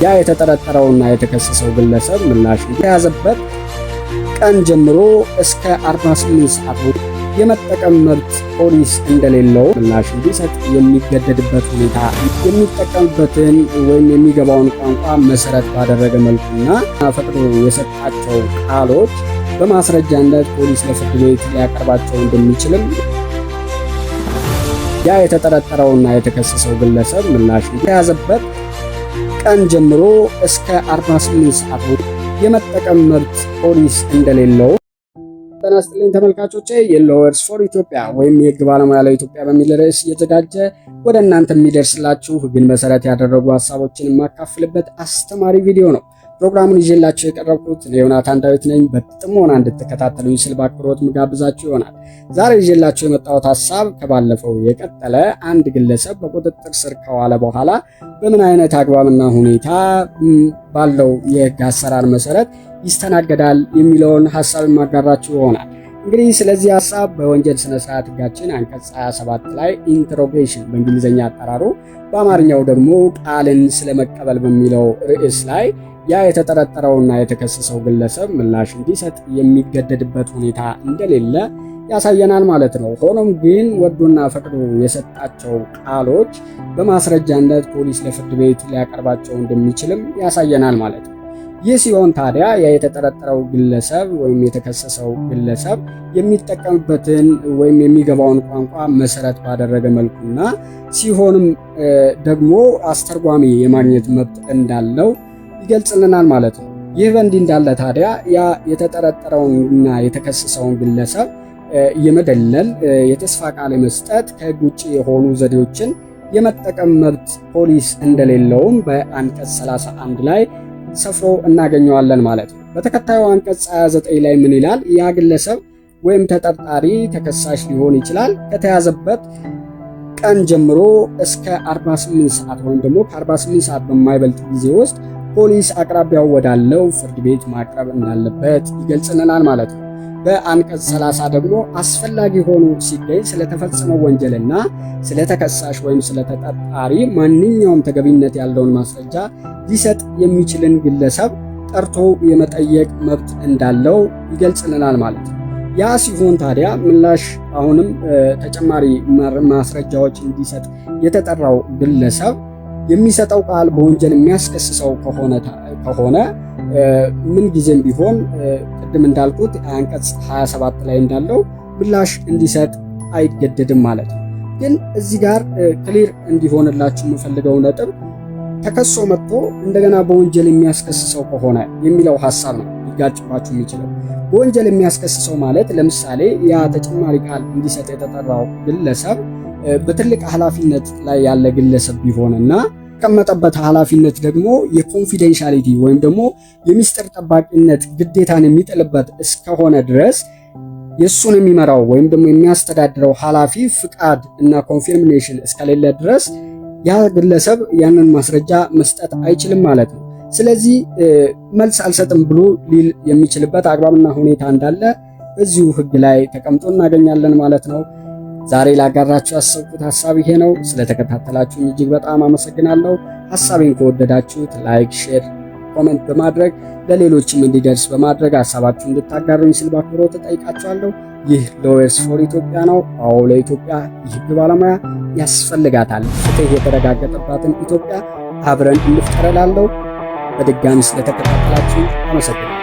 ያ የተጠረጠረውና የተከሰሰው ግለሰብ ምላሽ የያዘበት ቀን ጀምሮ እስከ 48 ሰዓት የመጠቀም መብት ፖሊስ እንደሌለው ምላሽ እንዲሰጥ የሚገደድበት ሁኔታ የሚጠቀምበትን ወይም የሚገባውን ቋንቋ መሰረት ባደረገ መልኩና ፈቅዶ የሰጣቸው ቃሎች በማስረጃነት ፖሊስ ለፍርድ ቤት ሊያቀርባቸው እንደሚችልም ያ የተጠረጠረውና የተከሰሰው ግለሰብ ምላሽ የያዘበት ቀን ጀምሮ እስከ 48 ሰዓት የመጠቀም መብት ፖሊስ እንደሌለው። ጤና ይስጥልኝ ተመልካቾቼ፣ የ Lawyers for Ethiopia ወይም የህግ ባለሙያ ለኢትዮጵያ በሚል ርዕስ እየተዘጋጀ ወደ እናንተ የሚደርስላችሁ ህግን መሰረት ያደረጉ ሀሳቦችን የማካፍልበት አስተማሪ ቪዲዮ ነው። ፕሮግራሙን ይዤላችሁ የቀረብኩት ዮናታን ዳዊት ነኝ። በጥሞና እንድትከታተሉኝ ስል በአክብሮት ምጋብዛችሁ ይሆናል። ዛሬ ይዤላችሁ የመጣሁት ሀሳብ ከባለፈው የቀጠለ፣ አንድ ግለሰብ በቁጥጥር ስር ከዋለ በኋላ በምን አይነት አግባብና ሁኔታ ባለው የህግ አሰራር መሰረት ይስተናገዳል የሚለውን ሀሳብ የማጋራችሁ ይሆናል። እንግዲህ ስለዚህ ሀሳብ በወንጀል ስነ ስርዓት ህጋችን አንቀጽ 27 ላይ interrogation በእንግሊዝኛ አጠራሩ፣ በአማርኛው ደግሞ ቃልን ስለመቀበል በሚለው ርዕስ ላይ ያ የተጠረጠረውና የተከሰሰው ግለሰብ ምላሽ እንዲሰጥ የሚገደድበት ሁኔታ እንደሌለ ያሳየናል ማለት ነው። ሆኖም ግን ወዶና ፈቅዶ የሰጣቸው ቃሎች በማስረጃነት ፖሊስ ለፍርድ ቤት ሊያቀርባቸው እንደሚችልም ያሳየናል ማለት ነው። ይህ ሲሆን ታዲያ ያ የተጠረጠረው ግለሰብ ወይም የተከሰሰው ግለሰብ የሚጠቀምበትን ወይም የሚገባውን ቋንቋ መሰረት ባደረገ መልኩና ሲሆንም ደግሞ አስተርጓሚ የማግኘት መብት እንዳለው ይገልጽልናል ማለት ነው። ይህ በእንዲህ እንዳለ ታዲያ ያ የተጠረጠረውንና የተከሰሰውን ግለሰብ የመደለል፣ የተስፋ ቃል የመስጠት፣ ከሕግ ውጭ የሆኑ ዘዴዎችን የመጠቀም መብት ፖሊስ እንደሌለውም በአንቀጽ 31 ላይ ሰፍሮ እናገኘዋለን ማለት ነው። በተከታዩ አንቀጽ 29 ላይ ምን ይላል? ያ ግለሰብ ወይም ተጠርጣሪ ተከሳሽ ሊሆን ይችላል፣ ከተያዘበት ቀን ጀምሮ እስከ 48 ሰዓት ወይም ደግሞ ከ48 ሰዓት በማይበልጥ ጊዜ ውስጥ ፖሊስ አቅራቢያው ወዳለው ፍርድ ቤት ማቅረብ እንዳለበት ይገልጽልናል ማለት ነው። በአንቀጽ 30 ደግሞ አስፈላጊ ሆኖ ሲገኝ ስለተፈጸመው ወንጀልና ስለተከሳሽ ወይም ስለተጠርጣሪ ማንኛውም ተገቢነት ያለውን ማስረጃ ሊሰጥ የሚችልን ግለሰብ ጠርቶ የመጠየቅ መብት እንዳለው ይገልጽልናል ማለት ነው። ያ ሲሆን ታዲያ ምላሽ አሁንም ተጨማሪ ማስረጃዎች እንዲሰጥ የተጠራው ግለሰብ የሚሰጠው ቃል በወንጀል የሚያስከስሰው ከሆነ ምን ጊዜም ቢሆን ቅድም እንዳልኩት አንቀጽ 27 ላይ እንዳለው ምላሽ እንዲሰጥ አይገደድም ማለት ነው። ግን እዚህ ጋር clear እንዲሆንላችሁ የምፈልገው ነጥብ ተከሶ መጥቶ እንደገና በወንጀል የሚያስከስሰው ከሆነ የሚለው ሀሳብ ነው ሊጋጭባችሁ የሚችለው። በወንጀል የሚያስከስሰው ማለት ለምሳሌ ያ ተጨማሪ ቃል እንዲሰጥ የተጠራው ግለሰብ በትልቅ ኃላፊነት ላይ ያለ ግለሰብ ቢሆንና የተቀመጠበት ኃላፊነት ደግሞ የ confidentiality ወይም ደግሞ የሚስጥር ጠባቂነት ግዴታን የሚጥልበት እስከሆነ ድረስ የእሱን የሚመራው ወይም ደግሞ የሚያስተዳድረው ኃላፊ ፍቃድ እና confirmation እስከሌለ ድረስ ያ ግለሰብ ያንን ማስረጃ መስጠት አይችልም ማለት ነው። ስለዚህ መልስ አልሰጥም ብሎ ሊል የሚችልበት አግባብና ሁኔታ እንዳለ በዚሁ ሕግ ላይ ተቀምጦ እናገኛለን ማለት ነው። ዛሬ ላጋራችሁ ያሰብኩት ሀሳብ ይሄ ነው። ስለተከታተላችሁኝ እጅግ በጣም አመሰግናለሁ። ሀሳቤን ከወደዳችሁት like፣ share፣ comment በማድረግ ለሌሎችም እንዲደርስ በማድረግ ሀሳባችሁን እንድታጋሩኝ ስል በአክብሮት እጠይቃችኋለሁ። ይህ Lawyers for Ethiopia ነው። አዎ፣ ለኢትዮጵያ የህግ ባለሙያ ያስፈልጋታል። ፍትህ የተረጋገጠባትን ኢትዮጵያ አብረን እንፍጠር እላለሁ። በድጋሚ ስለተከታተላችሁ አመሰግናለሁ።